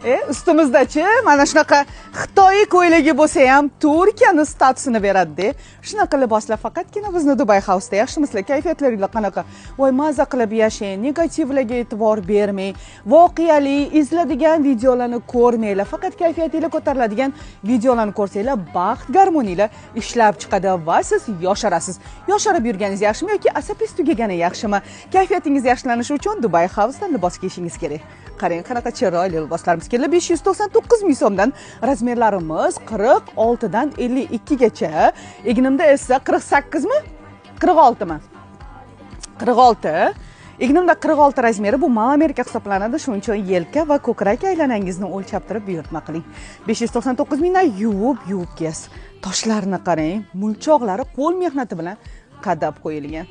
Ustimizda-chi mana shunaqa Xitoy ko'ylagi bo'lsa ham Turkiyani statusini beradi-da. Shunaqa liboslar faqatgina bizni Dubai House'da. Yaxshimisizlar? Kayfiyatlaringiz qanaqa? Voy, maza qilib yashang, negativlarga e'tibor bermang, voqeali izladigan videolarni ko'rmanglar, faqat kayfiyatinglar ko'tariladigan videolarni ko'rsanglar, baxt gormoninglar ishlab chiqadi va siz yosharasiz. Yosharib yurganingiz yaxshimi yoki asabingiz tugagani yaxshimi? Kayfiyatingiz yaxshilanishi uchun Dubai House'dan libos kiyishingiz kerak. Qarang, qanaqa chiroyli liboslarimiz keldi. 599 ming so'mdan, razmerlarimiz 46 dan 52 gacha. Egnimda esa 48 mi? 46 mi? 46. Egnimda 46 razmeri, bu маломерка hisoblanadi. Shuning uchun yelka va ko'krak aylanangizni o'lchab turib buyurtma qiling. 599 mingdan yuvib, yuvib kiyasiz. Toshlarni qarang, mulchoqlari qo'l mehnati bilan qadab qo'yilgan.